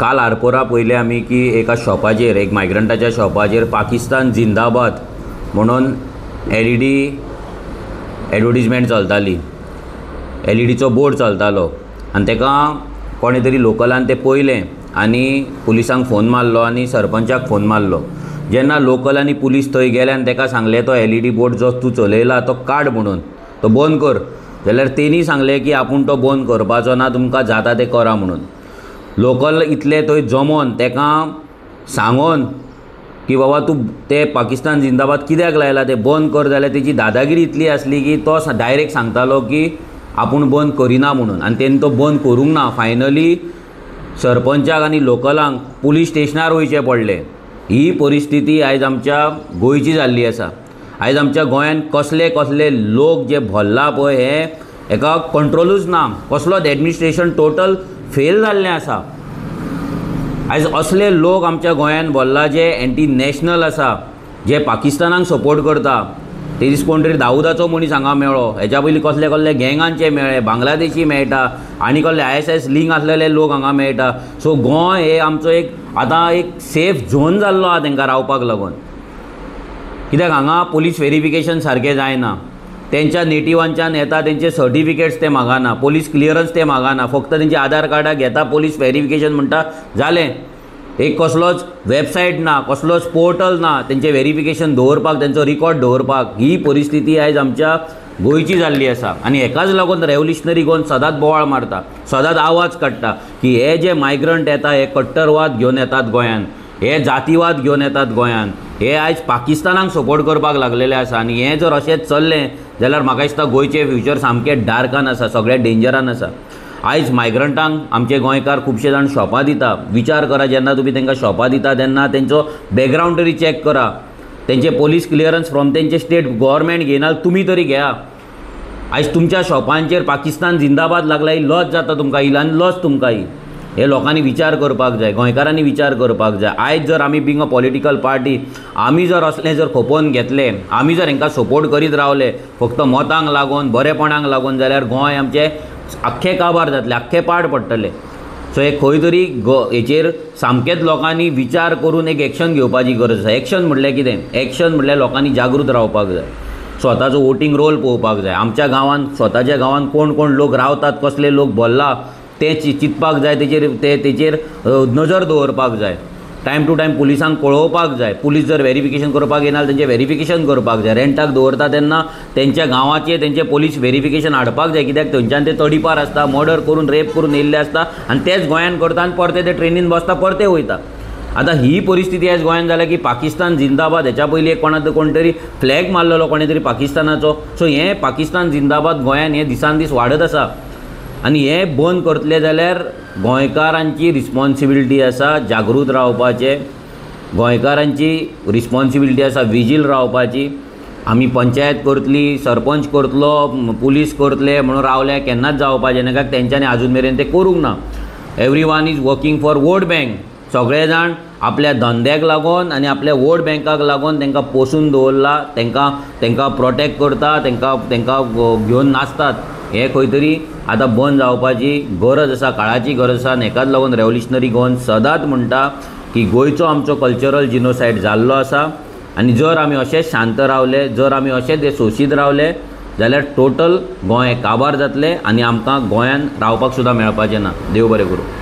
काल आरपोरा पयले आमी की एका शॉपाचेर, एक मायग्रंटाच्या शॉपाचेर पाकिस्तान जिंदाबाद म्हणून एलईडी एडवर्टीजमेंट चलताली, एलईडीचो बोर्ड चलतालो आनी ताका कोणे तरी लोकलान तें पळयलें आनी पुलिसांक फोन मारलो आनी सरपंचाक फोन मारलो. जेन्ना लोकल आनी पुलीस थंय गेले आनी ताका सांगलें तो एलईडी बोर्ड जो तूं चलयला तो काड म्हणून, तो बंद कर, जाल्यार तेणी सांगलें की आपूण तो बंद करपाचो ना, तुमकां जाता तें करा म्हणून. लोकल इतले थंय जमोन ताका सांगोन की बाबा तूं ते पाकिस्तान जिंदाबाद कित्याक लायला तें बंद कर, जाल्यार तेजी दादागिरी इतली आसली की तो डायरेक्ट सांगतालो की आपूण बंद करिना म्हणून, आनी तेणी तो बंद करूंक ना. फायनली सरपंचाक आनी लोकलांक पुलीस स्टेशनार वयचें पडलें. ही परिस्थिती आयज आमच्या गोंयची जाल्ली आसा. आयज आमच्या गोंयांत कसले कसले लोक जे भरला पळय हे एका कंट्रोलूच ना, कसलोच एडमिनिस्ट्रेशन टोटल फेल जाल्लें आसा. आयज असले लोक आमच्या गोंयांत भरला जे एंटी नॅशनल आसा, जे पाकिस्तानाक सपोर्ट करता. ते दीस कोण तरी दाऊदाचो मनीस हांगा मेळ्ळो, हेच्या पयलीं कसले कसले गँगांचे मेळ्ळे, बांगलादेशी मेळटा आनी कसले ISIS link आसलेले लोक हांगा मेळटा. सो गोंय हे आमचो एक आतां एक सेफ झोन जाल्लो आहा तांकां रावपाक लागून, कित्याक हांगा पोलीस वेरिफिकेशन सारकें जायना, तेंच्या नेटिवांच्यान येता तेंचे सर्टिफिकेट्स ते मागना, पोलीस क्लियरन्स ते मागना, फक्त तेंचे आधार कार्डां घेता, पोलीस वेरिफिकेशन म्हणटा जालें. एक कसलोच वेबसायट ना, कसलोच पोर्टल ना तेंचें वेरिफिकेशन दवरपाक, तेंचो रिकॉर्ड दवरपाक. ही परिस्थिती आयज आमच्या गोंयची जाल्ली आसा आनी हेकाच लागून रेवल्युशनरी गोवन सदांच बोवाळ मारता, सदांच आवाज काडटा की हे जे मायग्रंट येता हे कट्टरवाद घेवन येतात गोंयांत, हे जातीवाद घेवन येतात गोंयांत, हे आयज पाकिस्तानाक सपोर्ट करपाक लागलेले आसा. आनी हें जर अशेंच चल्लें जाल्यार म्हाका दिसता गोंयचें फ्युचर सामकें डार्कान आसा, सगळें डेंजरान आसा. आयज मायग्रंटांक आमचे गोंयकार खुबशे जाण शॉपां दिता. विचार करा, जेन्ना तुमी तांकां शॉपां दिता तेन्ना तेंचो बॅकग्रावंड तरी चॅक करा, तेंचे पोलीस क्लियरन्स फ्रॉम तेंचे स्टेट गव्हर्मेंट घेयना तुमी तरी घेया. आयज तुमच्या शॉपांचेर पाकिस्तान जिंदाबाद लागला ही लज जाता तुमकां, ही आनी लज तुमकां ही. हे लोकांनी विचार करपाक जाय, गोंयकारांनी विचार करपाक जाय. आयज जर आमी बींग अ पॉलिटिकल पार्टी आमी जर असलें जर खपोवन घेतलें, आमी जर हांकां सपोर्ट करीत रावले फक्त मतांक लागून, बरेपणाक लागून, जाल्यार गोंय आमचें आख्खें काबार जातलें, आख्खें पाड पडटलें. सो हे खंय तरी हेचेर सामकेंच लोकांनी विचार करून एक एक्शन घेवपाची गरज आसा. एक्शन म्हणल्यार कितें? एक्शन म्हणल्यार लोकांनी जागृत रावपाक जाय, स्वताचो वोटींग रोल पळोवपाक जाय. आमच्या गांवांत, स्वताच्या गांवांत कोण कोण लोक रावतात, कसले लोक भरला ते चिंतपाक जाय, तेचेर तेचेर नजर दवरपाक जाय. टायम टू टायम पुलिसांक कळोवपाक जाय. पुलीस जर वेरिफिकेशन करपाक येना तेंचें वेरिफिकेशन करपाक जाय. रेंटाक दवरता तेन्ना तेंच्या गांवाचें तेंचें पोलीस वेरिफिकेशन हाडपाक जाय, कित्याक थंयच्यान ते तडीपार आसता, मर्डर करून रेप करून येयल्ले आसता आनी तेच गोंयांत करता आनी परते ते ट्रेनीन बसता, परते वयता. आतां ही परिस्थिती आयज गोंयांत जाल्या की पाकिस्तान जिंदाबाद हेच्या पयलीं एक कोणा कोण तरी फ्लॅग मारलेलो कोणे तरी पाकिस्तानाचो. सो हें पाकिस्तान जिंदाबाद गोंयांत हें दिसान दीस वाडत आसा आनी हें बंद करतले जाल्यार गोंयकारांची रिस्पॉन्सिबिलिटी आसा जागृत रावपाचें, गोंयकारांची रिस्पॉन्सिबिलिटी आसा विजील रावपाची. आमी पंचायत करतली, सरपंच करतलो, पुलीस करतले म्हणून रावले केन्नाच जावपाचें ना, कित्याक तेंच्यांनी आजून मेरेन तें करूंक ना. Every one is working for vote bank. सगळे जाण आपल्या धंद्याक लागून आनी आपल्या वोट बँकाक लागून तांकां पोसून दवरला, तांकां तांकां प्रोटेक्ट करता, तांकां तांकां घेवन नाचतात. हें खंय तरी आतां बंद जावपाची गरज आसा, काळाची गरज आसा. आनी हेकाच लागून रेवल्युशनरी गोवन सदांच म्हणटा की गोंयचो आमचो कल्चरल जिनोसायड जाल्लो आसा आनी जर आमी अशेंच शांत रावले, जर आमी अशेंच हें सोंशीत रावले जाल्यार टोटल गोंय काबार जातलें आनी आमकां गोंयांत रावपाक सुद्दां मेळपाचें ना. देव बरें करूं.